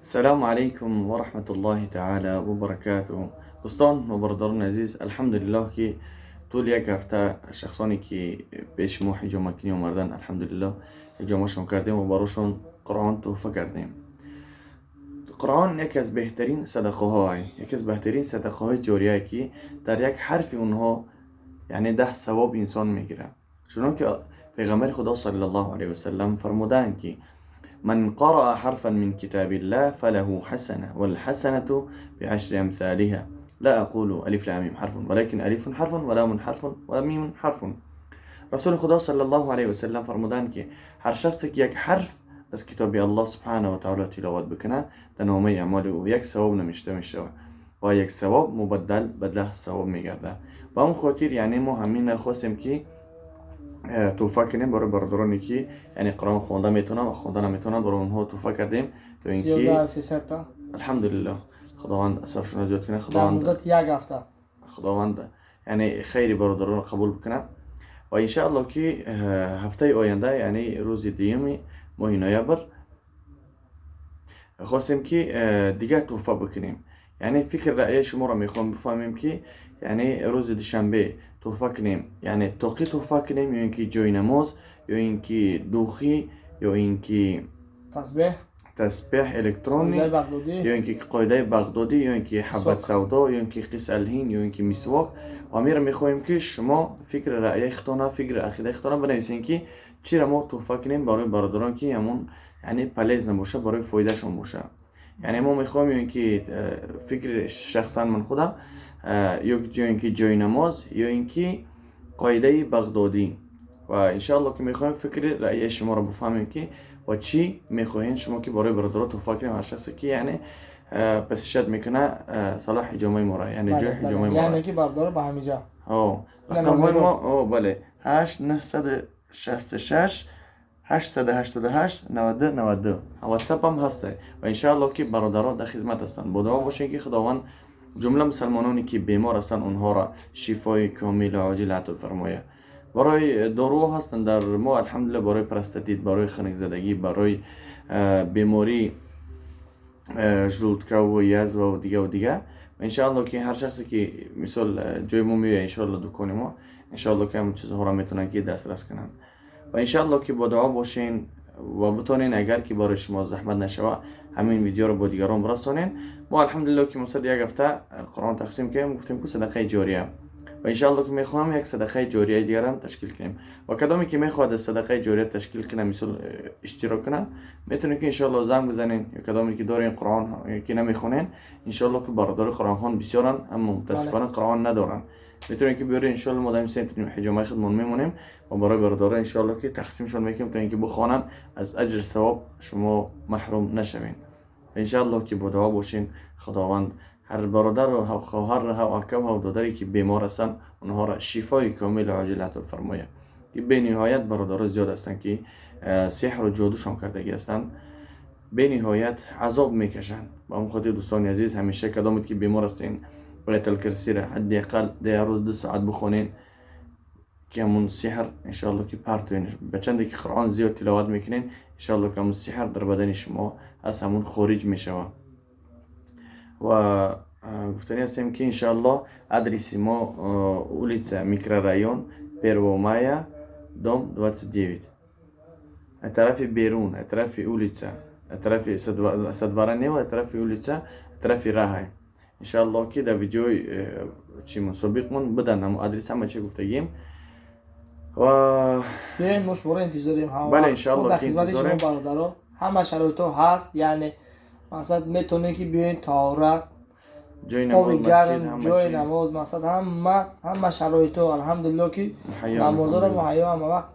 السلام علیکم و رحمة الله تعالی و برکاته. دوستان و برادران عزیز، الحمدلله که طول یک هفته شخصانی که پیش ما حجامه کنی آمدن، الحمدلله حجامه‌شون کردیم و براشون قرآن تحفه کردیم. قرآن یکی از بهترین صدقه های، یکی از بهترین صدقه های جاریه که در یک حرف اونها یعنی 10 ثواب انسان میگیره. چون که پیغمبر خدا صلی الله علیه و سلم فرمودند که من قرأ حرفا من كتاب الله فله حسنة والحسنة بعشر امثالها. لا اقول الف لام میم حرف، ولكن الف حرف ولام حرف ومیم حرف. رسول خدا صلی الله علیه و سلم فرمودند که هر شخصی که یک حرف از کتاب الله سبحانه و تعالی تلاوت بکنه، در نامه اعمال او یک ثواب نوشته میشه و یک ثواب مبدل به 10 ثواب میگرده. و اون خاطر یعنی ما همین خواستیم که تحفه کنیم برای برادرانی که یعنی قرآن خونده میتونن و خونده نمیتونن، برای اونها تحفه کردیم تا اینکه زیاده از 300 تا. الحمدلله خداوند اثرشون زیاد کنه. در خداوند مدت یک هفته. خداوند یعنی خیر برادران قبول بکنه و انشاءالله که هفته آینده، یعنی روز دیوم ماه نوامبر، خواستیم که دیگه تحفه بکنیم. یعنی فکر رأی شما را میخوام بفهمیم که یعنی روز دوشنبه تحفه کنیم، یعنی توقی تحفه کنیم یا اینکه جای نماز یا اینکه دوخی یا اینکه تسبیح، تسبیح الکترونی قاعده بغدادی یا اینکه قاعده بغدادی یا اینکه حبت مسواک. سودا یا اینکه قیس الهین یا اینکه مسواک. و ما میخواهیم که شما فکر رأی خودتان، فکر عقیده خودتان بنویسین که چی را ما تحفه کنیم برای برادران که همون یعنی полезно باشه، برای فایدهشون باشه. یعنی ما میخوایم اینکه فکر شخصا من خودم یا اینکه جای نماز یا اینکه قاعده بغدادی و انشاءالله که میخوایم فکر رأی شما رو بفهمیم که و چی میخواین شما که برای برادران تحفه کنیم. هر شخصی که یعنی посещать میکنه صلاح حجامه ما را، یعنی جای حجامه ما را. یعنی که برادر به همینجا. رقم های ما بله 8 966 888 92 92. واتساپ هم هسته و انشاءالله که برادران در خدمت هستند. با دعا باشین که خداوند جمله مسلمانانی که بیمار هستند اونها را شفای کامل و عاجل عطا فرمایه. برای دارو هستند در ما الحمدلله، برای پرستاتیت، برای خنک زدگی، برای بیماری желудка و язва و دیگه و دیگه. و انشاءالله که هر شخصی که مثال جای ما میاد، انشاءالله دکان ما، انشاءالله که همون چیزها را میتونن که دسترس کنن. و انشاءالله که با دعا باشین و بتونین اگر که برای شما زحمت نشوه همین ویدیو رو با دیگران برسونین. ما الحمدلله که مثلا یک هفته قرآن تقسیم کردیم، گفتیم که صدقه جاریه و انشاءالله که میخوام یک صدقه جاریه دیگر هم تشکیل کنیم و کدامی که میخواد صدقه جاریه تشکیل کنه، مثل اشتراک کنه، میتونه که انشاءالله زنگ بزنین یا کدامی که دارین قرآن که نمیخونین، انشاءالله که برادر قرآن خوان بسیارن اما متاسفانه قرآن ندارن، میتونین که بیارین. انشاءالله ما داریم center حجامه خودمون میمونیم و برای برادران انشاءالله که تقسیمشون میکنیم تا اینکه بخوانن، از اجر ثواب شما محروم نشوین. انشاءالله که با دعا باشین. خداوند هر برادر و هر خواهر و هر اکا و هر دادری که بیمار هستن اونها را شفای کامل و عاجل عطا فرمایه. که به نهایت برادران زیاد هستن که سحر و جادوشان کردگی هستن، به نهایت عذاب میکشن. با اون خاطر دوستان عزیز، همیشه کدامت که بیمار هستین آیت الکرسی را حداقل در روز 2 ساعت بخونین که همون سحر انشاءالله که پرتوین. به چندی که قرآن زیاد تلاوت میکنین، انشاءالله که همون سحر در بدن شما از همون خارج میشوه. و گفتنی هستیم که انشاءالله адрес ما улица микрорайон 1 мая, дом 29. از طرف بیرون، از طرف улица، از طرف со двора не، از طرف улица، از طرف راه. انشاءالله که در ویدیوی چی مسابقمون بدن هم آدرس همه چی گفتگیم و بیاین ما شما رو انتظاریم هم. بله، انشاءالله در که خدمت شما انتظاریم. برادرها همه شرایط هست، یعنی مثلا میتونین که بیاین طهارت، جای آب نماز، مسجد، گرم، همه جای چی. نماز، مثلا همه شرایط الحمدلله که مهیا، نمازها رو الحمدلله. مهیا همه وقت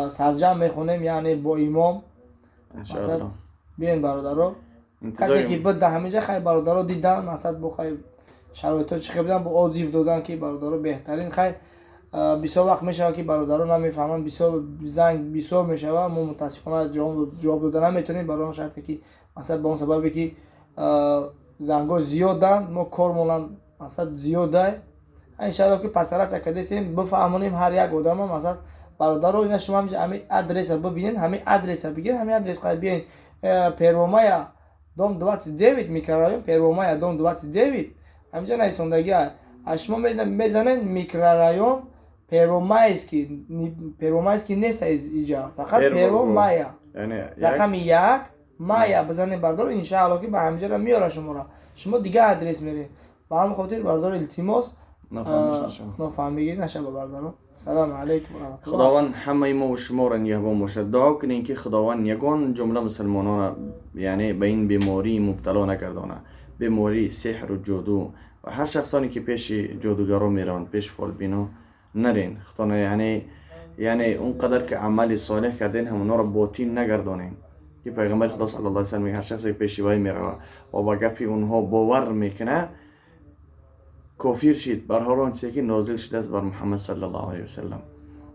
سرجم میخونیم، یعنی با امام. انشاءالله. مثلا بیاین برادرها. انتظاریم. کسی که بود در همینجا خیلی برادرها دیدن، مثلا با خیلی شرایط چی بودن، با отзыв دادن که برادرها بهترین. خیلی بسیار وقت میشه که برادرها نمیفهمن، بسیار زنگ بسیار میشه ما متاسفانه جواب دادن نمیتونیم برای اون شرطی که مثلا به اون سببی که زنگا زیادن، ما کارمون هم مثلا زیاده. انشالله که پسرت کردیم بفهمونیم هر یک آدم هم مثلا برادرها اینا شما همین ادرس ببینین، همین ادرس بگیر، همین ادرس قرار بیاین первомая. Дом 29, микрорайон Первомая, дом 29. Ҳаминҷа нависондагӣ. Аз шумо мезанед микрорайон Первомайский, Первомайский нест иҷа, фақат Первомая, рақами 1 мая бизанед, бардор, иншаалло, ки ба ҳаминҷара меёра шуморо. Шумо дигар адрес меред. Ба ҳамин хотир, бардор, илтимос, нофаҳмигӣ нашава, бардаро. Салому алайкум. Худованд ҳамаи мо ва шуморо нигаҳбон бошад. Дуо кунем, ки Худованд ягон ҷумла мусалмононро, яъне, ба ин беморӣ мубтало накардона, бемории сеҳру ҷоду. Ва ҳар шахсоне ки пеши ҷодугаро мераванд, пеши фолбино нарен худона, яъне он қадар ки амали солеҳ карден, ҳамонҳоро ботил нагардонем, ки пайғамбари Худо صلى الله عليه وسلم: ҳар шахсе пеши вай мерава ва ба гапи онҳо бовар мекунад, кофир шид бар ҳар он чизе ки нозил шудааст бар Муҳаммад صلى الله عليه وسلم.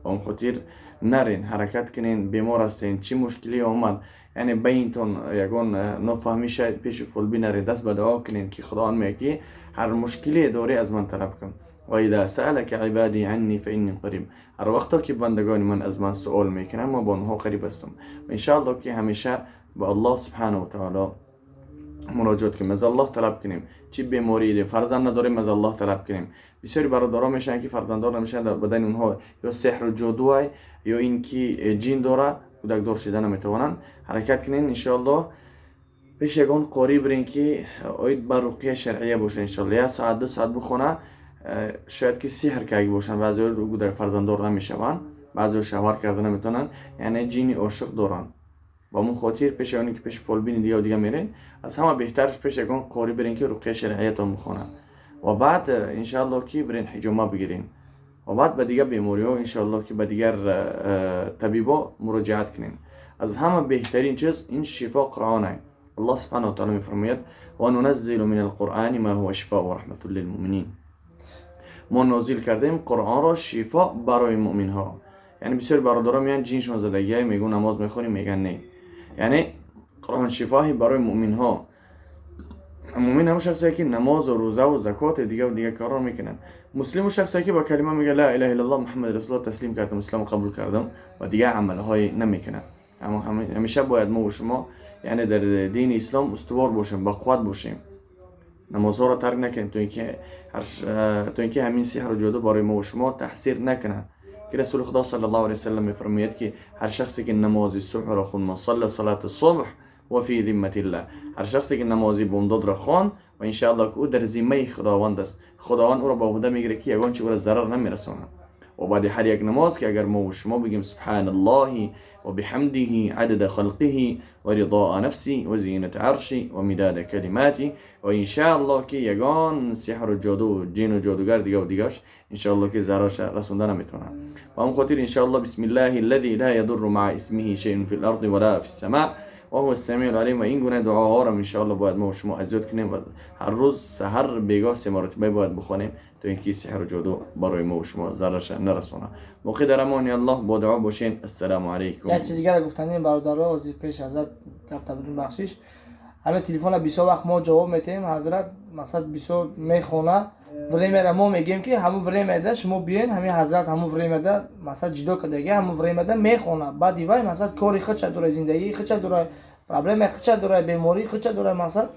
Ба он хотир нарен, ҳаракат кунен. Бемор ҳастен, чӣ мушкиле омад, яъне байнтон ягон нофаҳмӣ шавад, пеши фолбин нарен, даст ба дуо кунен, ки Худованд мегӯяд, ки ҳар мушкиле дорӣ, аз ман талаб кун. وإذا سألك عبادي عني فإني قريب. Ҳар вақто ки бандагони ман аз ман суол мекунанд, ман бо онҳо қариб ҳастам. Ва иншаалло, ки ҳамеша ба Аллоҳ سبحانه وتعالى муроҷиат кунем, аз Аллоҳ талаб кунем. Чӣ беморӣ дорем, фарзанд надорем, аз Аллоҳ талаб кунем. Бисёри бародарон мешаванд, ки фарзанддор намешаванд, дар бадани онҳо ё сеҳру ҷодуай, ё ин ки ҷин дора, кӯдакдор шида наметавонанд. Ҳаракат кунен, иншоаллоҳ, пеш ягон қорӣ бирен, ки оид ба руқия шаръия боша. Иншоалло, як соат, 2 соат бихона. Шояд ки сеҳр карда бошанд. Баъзеҳо кӯдак фарзанддор намешаванд, баъзеҳо шавҳар карда наметавонанд, яъне ҷини ошиқ доранд. Ба ҳамон хотир, пеши оне ки пеши фолбини дига дига мерен, аз ҳама беҳтараш пеш ягон қорӣ бирен, ки руқия шаръиятон бихонад, ва баъд, иншаалло, ки бирен ҳиҷома бигирен, ва баъд ба дигар бемориҳо, иншаалло, ки ба дигар табибо муроҷиат кунен. Аз ҳама беҳтарин чиз ин шифо Қуръон. Аллоҳ سبحانه وتعالى мефармояд: وننزل من القرآن ما هو شفاء ورحمة للمؤمنين. Мо нозил кардем Қуръонро шифо барои муъминҳо. Яъне бисёри бародарон меянд, ҷиншон задагиай, мегӯ намоз мехонем, мегӯянд не. Яъне Қуръон шифоҳи барои муъминҳо. Муъмин ҳамон шахсе ки намозу рӯзаву закоту дигаву дигар корро мекунанд. Муслиму шахсе ки ба калима мега لا إله إلا الله محمد رسول الله таслим кардам, ислом қабул кардам, ва дигар амалҳое намекунад. Аммо ҳамеша бояд мо шумо, яъне, дар дини ислом устувор бошем, бақувват бошем, намозҳоро тарк накунем, то ин ки ҳамин сеҳру ҷоду барои мо шумо таъсир накунад, ки расули Худо صلى الله عليه وسلم мефармояд, ки ҳар шахсе ки намози субҳро хонд, من صلى صلاة الصبح فهو في ذمة الله. Ҳар шахсе ки намози бомдодро хонд, ва иншаалло, ки ӯ дар зиммаи Худованд аст, Худованд ӯро ба уҳда мегирад, ки ягон чи ӯро зарар намерасонад. Ва баъди ҳар як намоз, ки агар мо шумо бигем سبحان الله وبحمده عدد خلقه ورضاء نفسه وزنة عرشه ومداد كلماته, و иншаалло, ки ягон сеҳру ҷоду, ҷину ҷодугар, дигаву дигаш, иншаалло, ки зарарша расонда наметавонад. Ба ҳамн хотир, иншаалло, بسم الله الذي لا يضر مع اسمه شيء في الأرض ولا في السماء وهو السميع العليم. Ва ин гуна дуоҳоро, иншаалло, бояд мо шумо аз ёд кунем ва ҳар рӯз саҳар, бегоҳ се маротиба бояд бихонем, то ин ки сеҳру ҷоду барои мо шумо зарарша нарасонад. Боқӣ дар амони Аллоҳ, бо дуо бошен. Ассалому алайкум. Як чиз дигара гуфтанем, бародаро, ҳозир пеш ҳазрат гап табдин, бахшиш. Ҳамин телефона бисёр вақт мо ҷавоб метаҳем. Ҳазрат, масалан, бисёр мехона, время ра мо мегӯем, ки ҳамун время да шумо биёен. Ҳамин ҳазрат ҳамун время да, масалан, ҷидо кардаги, ҳамун время да мехона. Баъди вай, масалан, кори худша дора, зиндагии худша дора, проблемаи худша дора, бемории худша дора. Масалан,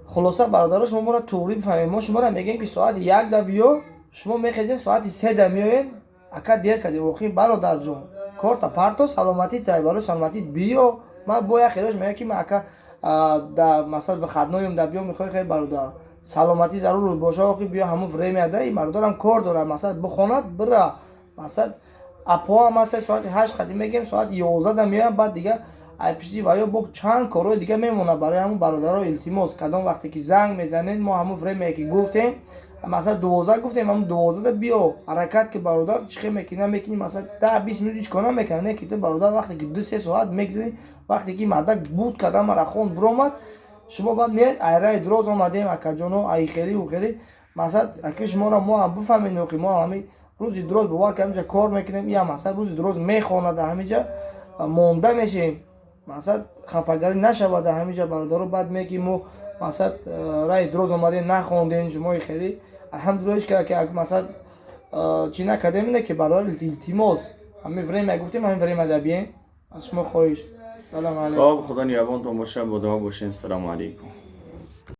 хулоса, бародаро, шумо моро туғрӣ бифаҳмед. Мо шуморо мегӯем, ки соати 1 да биё, шумо мехезен, соати 3 да меоен. Ака, дер кардем. Охи, бародарҷон, корта парто, саломатӣ тай, барои саломатӣ биё. Ман бо як хелош мегӯям, ки ман, ака, да, масалан, выходной м да биё. Мехоҳи, хел, бародар, саломатӣ зарур боша, охи, биё ҳамун время да. И бародарам кор дорад, масалан, бихонад, бира. Масалан, апоам ҳаста, соати 8 қадим мегӯем, соати 11 да меоям. Баъд дига айпишти ва ё бо чанд корҳои дига мемонад. Барои ҳамун, бародаро, илтимос, кадом вақте ки занг мезанед, мо ҳамун время е ки гуфтем, масалан, 12 гуфтем, ҳамун 12да биё. Ҳаракат ки, бародар, чӣ хел мекунӣ, намекунӣ, масалан, 10-20 минут ҳеҷ кор намекунӣ. Не ки ту, бародар, вақте ки 2-3 соат мегзарӣ, вақте ки мардак буд карда мара хон биромад, шумо баъд меяд: айраи дроз омадем, акаҷоно, ай хели у хели. Масалан, аки, шуморо мо ҳам бифаҳмед, ки мо ҳами рӯзи дроз, бовар ки, ҳамиҷа кор мекунем, иам, масалан, рӯзи дроз мехонад, ҳамиҷа монда мешем. Масалан, хафагарӣ нашавад ҳамиҷа, бародаро. Баъд меки мо, масалан, раи дроз омадем, нахондем шумои хели. Алҳамдулилла, ҳеҷ ки, масалан, чӣ накардем. Ине ки, бародар, илтимос, ҳамин время гуфтем, ҳамин время да бием. Аз шумо хоҳиш. Салом алейкум. Хоб, худо нигаҳбонтон боша, бо дуо бошен. Салому алейкум.